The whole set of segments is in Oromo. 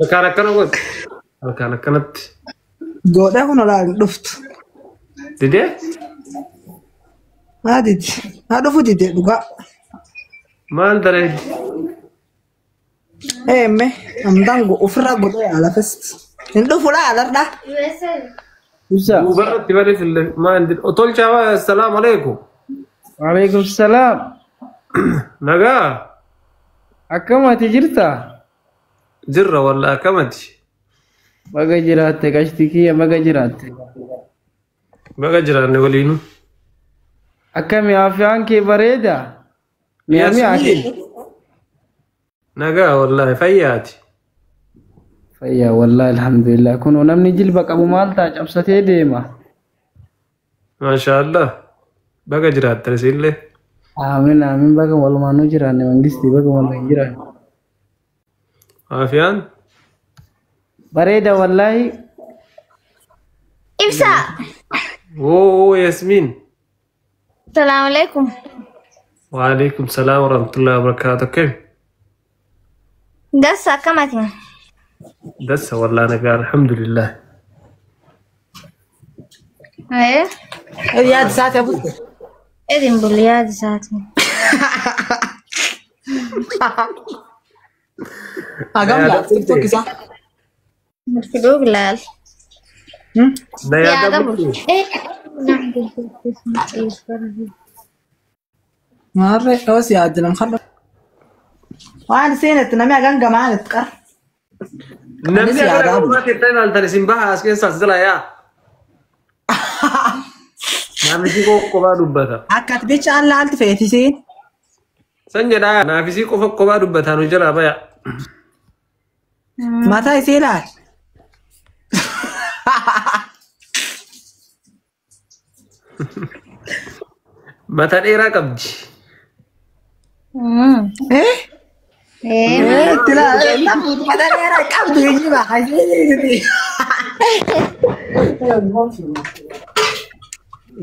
Harkaan akkana godhi. Harkaan akkanatti. Godhee kun olaa hin dhuftu. Didee? Maa didi? Maa dhufu dide dhugaa. Maal daree? Eemme amdaan ofirraa godhee yaala fest. Hin dhufu laa alardha. Ibsa. Duubarratti malee fille maal dide? Tolchaa assalaamu alaikum. Waalaikum salaam. Nagaa. Akkam ati jirta? Jirra walla akkamati? Baga jiraatte qashti kiyya baga jiraatte. Baga jiraanne waliinu. Akkami afaan kee bareeda? Mi'a mi'a kee. Nagaa wallahi fayyaati. Fayyaa wallahi alhamdulillah. Kunoo namni jilba qabu maal ta'a cabsatee deema. Maashaallah. Baga jiraattan isinillee. Aamin aamin baga walumaanuu jiraanne mangistii baga walumaan jiraanne. Afiyaan. Bareeda wallahi. Ibsa. Oo Yasmiin. Salaamu alaikum. Waalaikum salaam warahmatullahi wabarakatuh. Akkami? Dassa akkamati? Dassa wallahi nagaa alhamdulillah. Ee. Yaad isaati hafuute. Edin bul yaad isaati. Hagam laal TikTok isaa. Murfiduu laal. Na Yaada yaada bul. bultu. Ee. Maarree dhoos yaaddi nam kadhu. Waan isiin itti namni hagan gamaan itti qara. Namni Anis akka yaadaa bulu. dhumaa teettan ilaaltan isin baha as keessaa as jala yaa. Naafisii qofa kophaa dubbata. Akka ati bicha alla alti feetisiin. San jedhaa naafisii qofa kophaa dubbataa nu jalaa baya. Mataa isii ilaal. Mata dheeraa qabdi. Eh? Ee. Eh, itti ilaal. Mata dheeraa qabdu geejjiba.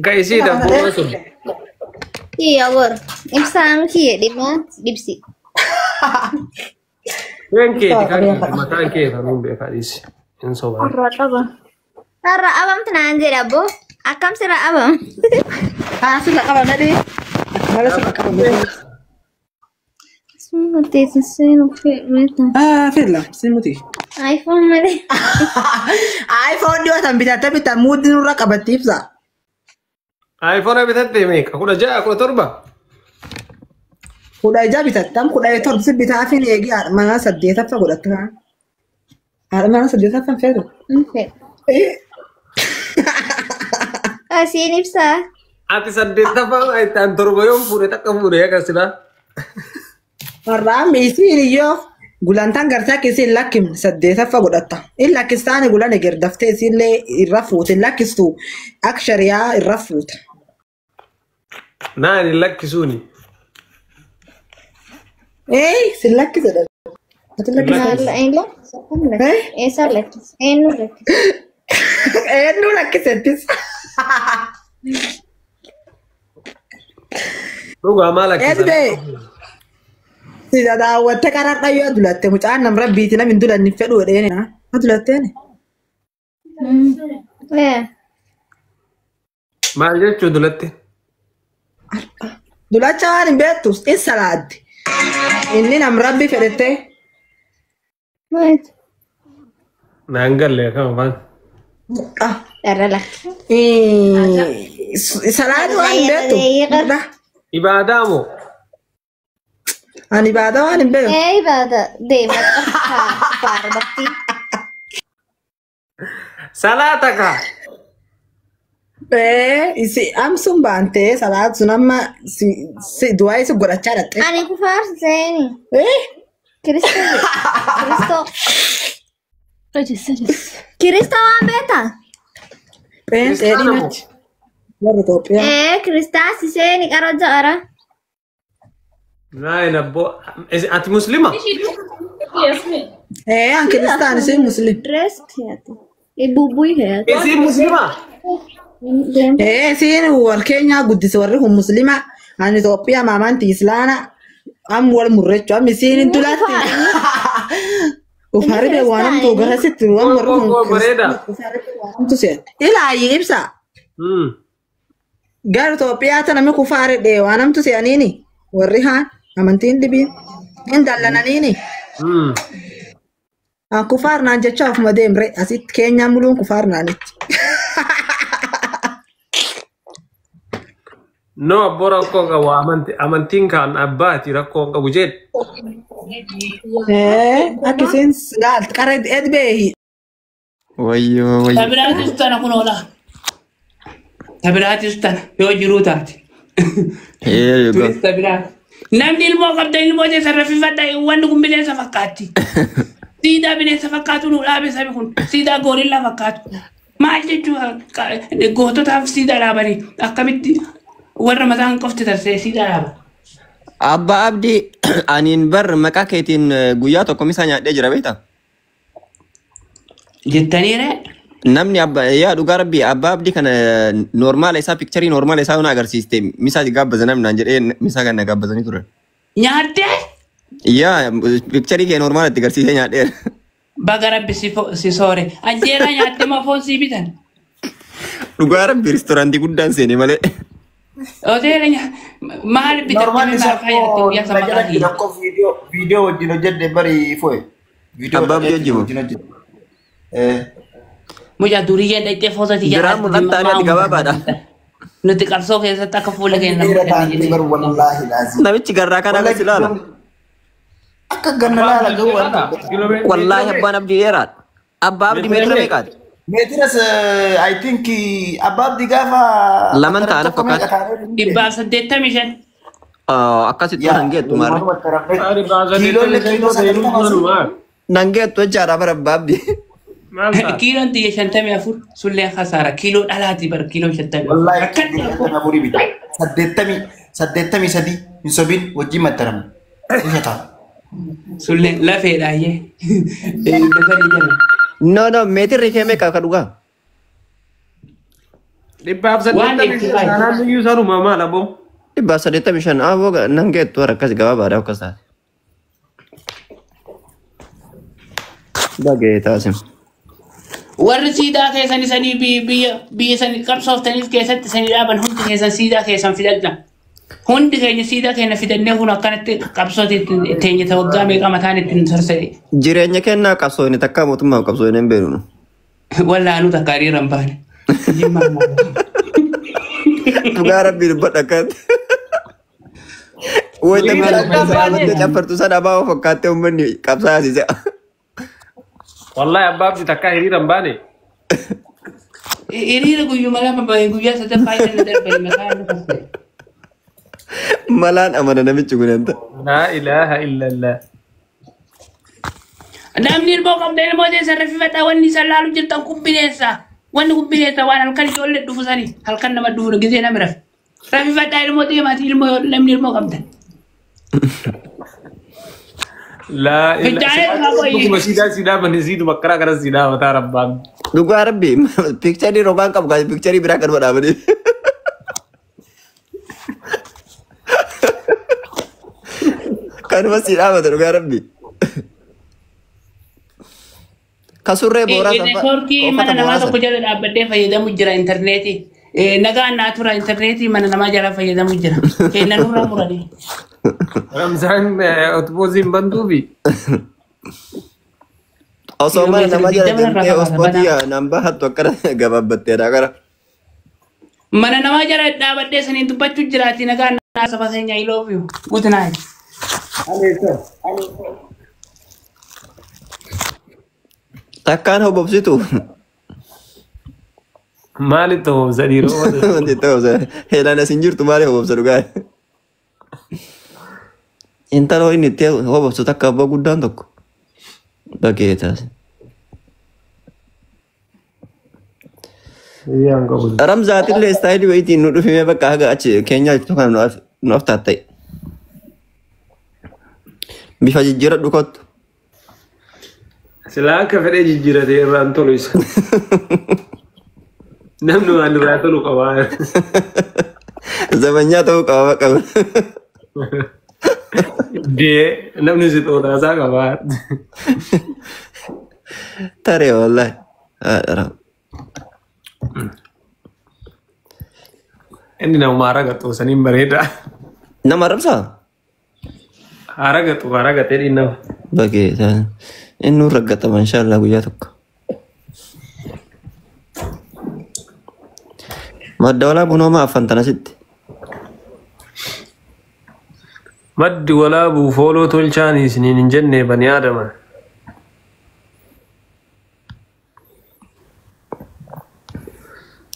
Gaisii dabbooma sun. Kiyya bor. Ibsaan kiyya dhibaa dhibsi. Kan keeti kan keeti mataan kee kanuun beekaa dhiisi. Hin sobaan. Har'a qaba. Har'a abamtu naan jedha abbo. Akkam sirra abam? Haa sirra qaba malee. Akka malee sirra qaba malee. Ah, filla, simuti. iPhone malee. iPhone dhiyootan bitattee bitta muudii nurra qabatti ibsa. iPhone bitatte meeqa? 16 17? 16 bitattam 17 si bitaafin eegi haadha manaa 8ffaa godhattu. Haadha manaa 8ffaa hin feetu. Asiin ibsaa. Ati 8ffaa itti an 7 yoon fuudhe takka fuudhe akka silaa. Har'aa miisiin iyyoo gulantaan gartaa keessi hin lakkifne 8ffaa godhatta. Hin lakkistaani gulan eger daftee isiillee irra fuute hin lakkistu akka shari'aa irra fuute. Naan hin lakkisuuni. Ee sin lakkise dha. Ati lakkise. Maal eessa lakkisa? Eenyu lakkisa? Eenyu lakkisettis. Dhugaa maal lakkisa? Eedde. Sida daawwatte karaa yoo dulatte mucaan nam rabbiiti nam hin dulanni fedhu jedheeni. Ha dulatteeni. Ee. Maal jechuu dulatte? Dulacha waan hin beektu in salaaddi. Inni nam rabbi fedhette. Maal? Naan galle akkam afaan. Dharra lakki. Salaadi waan hin beektu. Ibaadaa moo? Ani ibaadaa waan hin beeku. Ee ibaada deema faarbatti. Salaata kaa. Ee isi amsun baantee salaat sun amma si du'aa isi godhachaa dhatte. Ani kufaarseeni. Ee Kiristoo. Kiristoo. Kiristoo waan beektaa? Pheenxeedhiin achi. Warra Itoophiyaa. Ee kiristaas seeni qara ja'ara. Naan abboo ati muslima? Ee an kiristaan isin muslim. Dress keeyate. Bubbuu keeyate. Isin muslima? Ee isiin warra keenyaa guddise warri kun muslima. Ani Itoophiyaa maamanti islaana. Am wal murrechu am isiin hin dulatti. Ufaarri waan hamtuu gara sitti waan warri Koo bareeda. waan hamtu se'an. Ilaayi ibsa. Gara Itoophiyaa tana namni kufaarri dhee waan hamtu se'aniini warri haan amantiin dhibiin hin dallananiini. An kufaar naan jecha ofuma deemre asitti keenyaa muluun kufaar naanitti. No abboo rakkoo qabu amantiin kan abbaati rakkoo qabu jedhe. Akka isheen laalt qara edbeehi. Wayyoo wayyoo. Tabiraatis tana kun oola. Tabiraatis tana yoo jiruu taate. Here you go. Turis tabiraa. Namni ilmoo qabda ilmoo keessa raffifadha wanni kun bineensa fakkaatti. Siidaa bineensa fakkaatu nu dhaabe sabi kun siidaa goorillaa fakkaatu. Maal jechuun goototaaf siidaa dhaabanii akkamitti warra mataan qofti tarsee siidaa dhaaba. Abbaa Abdii aniin bar maqaa keetiin guyyaa tokko misaa nyaadhee jira beektaa? Jettaniire. Namni abbaa yaa dhugaa rabbii abbaa Abdii kana normaala isaa picture normaala isaa na agarsiiste misaa gaabbaza namni naan jedhee misaa kana gaabbazanii turan. Nyaattee. Yaa picture kee normaala itti agarsiisee nyaadheera. Baga rabbi si soore. Anjeeraa nyaattee moo foon sii bitan? Dhugaa rabbii restaurantii guddaan seene malee. Hoteela maal bitattee Normaal isaa maal nyaattee guyyaa na sama jala qaatii? rakkoo viidiyoo wajjin hojjedhe bari fo'e. Viidiyoo Abbaa Abdii wajjin moo? wajjin hojjedhe. Eh. Mucaa duriyyeen dhaqxee foosati Biraa mul'ataa ati gabaabaadha. Nuti qabsoo keessatti akka fuula keenya Dhiira ta'anii bar wallaahi laazim. Namichi garraa kana akkas ilaala. Akka ganna laala garuu waan Wallaahi abbaan Abdii dheeraadha. Abbaa Abdii meetira meeqaati? Meetiras I think abbaa Abdii gaafa Laman ta'an fakkaata. 185. Akkasitti nan geettu maarree. Kiiloon kiiloo 90. Nan geettu jechaadha bara abbaa Abdii. Kiiloon xiyya 54 sullee kasaara. Kiiloo dhalaati bara kiiloon 54. Wallaahi Akkatti kiiloo 54 bita. 83 hin sobin wajjin maxxanama. Ushataa. Sullee lafeedhaayyee. Dafanii jala. No no meetirri kee meeqa ka dhugaa? 185 kanaan iyyuu sanuma maal aboo? 185 aboo nan geettu warra akkas gabaabaadha akkas taate. Bagee taasim. Warri siidaa keessan isanii biyya sanii qabsooftaniif keessatti isanii dhaaban hundi keessan siidaa keessan fidadha. Hundi keenya siidaa keenya fidannee kun akkanatti qabsooti teenya ta waggaa meeqa mataan ittiin sorsa'e. Jireenya kennaa qabsoofne takka mootummaaf qabsoofne hin beeknu. Wallaanuu takka hiriira hin baane. Dhugaa rabbii dubbadha akkatti. Wayita bishaan keessa dhaabattee caffartu sana abaaboo fakkaattee uummanni qabsaa siise. Wallaahi abbaa Abdii takka hiriira hin baane. Hiriira guyyuma lama bahe guyyaa sadaffaa irra darbani mataa inni fassee. Malaan amana namichi kun enta. Laa ilaaha illallah. Namni ilmoo qabda ilmoo teessan raffifadhaa wanni isaan laalu jirtan kun bineensa. Wanni kun bineensa waan halkan ijoollee dhufu sani halkan nama dhufu gisee nama rafe. Raffifadhaa ilmoo deemaati ilmoo namni ilmoo qabda. Laa Fincaa'ee dhugaa qoyyi. Dhuguma siidaa siidaa bane siiduma akkana akkana siidaa mataa rabbaan. Dhugaa rabbii picture rogaan qabu kaase picture biraa kanuma dhaabanii. Kanuma si dhaabata dhugaa rabbii. Kasurree booraa sanfa. Neetwoorkii mana namaa tokko jala dhaabbadhee fayyadamu jira intarneetii. Nagaan naa tura intarneetii mana namaa jala fayyadamu jira. Kennan nurraa muranii. Ramzaan otobooziin bantuufi. Osoo mana namaa jala Kiiloomeetira deemtee 20 irraa osbootii naan bahattu akkana gabaabbatteedha gara. Mana namaa jala dhaabbadhee saniin dubbachuu jiraati nagaan naa saba keenya I love you. Good night. Takkaan hobobsitu. Maalitti hobobsa dhiiroo? Wanti itti hobobsa. Heelaan as hin jirtu maaliif hobobsa dhugaa? Intala inni itti hobobsu takka abbaa guddaan tokko. Bakkee taase. Ramzaatillee style wayiitiin nu dhufime bakka haga achi keenyaa jirtu kana nu aftaatta'e. Bifa jijjiiradhu kottu. Silaa akka fedhee jijjiirate irraan tolu isa. Namni waan irraa tolu qaba. Zamanyaa ta'uu qaba qaba. Dee namni si xooxaasaa qabaa. Taree wallahi. Haadha. Inni nama haragatu saniin bareeda. Nama arrabsaa? Haragatu haragatee dhinnama. Bagee inni raggatama inshaallah guyyaa tokko. Madda walaa bunoo afan tana sitti. Maddi walaabuu fooloo tolchaanii isiniin hin jenne bani aadama.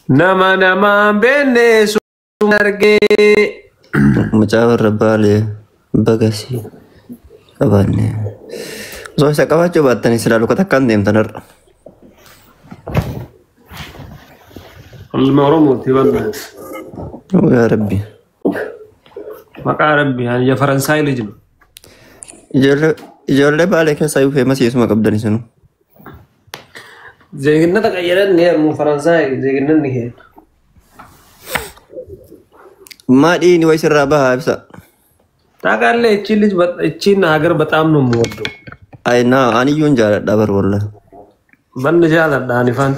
Nama namaan beenne sun argee. Mucaa warra baalee bagasii qabaanne. Osoo isa qabaachuu baattanii silaa luka takkaan deemtan har'a. Ilma Oromooti bal'aas. Yaa Rabbi. Maqaa Rabbi ani Faransaay ልጅ ነው። Ijoollee baalee keessaa iyyuu feemasii isuma qabdan isinu. ዜግነት ቀየረን ይሄ ፈረንሳይ ዜግነት ይሄ Maadhii ni wayi sirraa bahaa ibsa. ታውቃለህ፣ እቺን ልጅ እቺን ሀገር በጣም ነው የምወደው። Ayi naa aniyyuu hin jaaladha bar wallah. በን ጃለዳ ኒፋን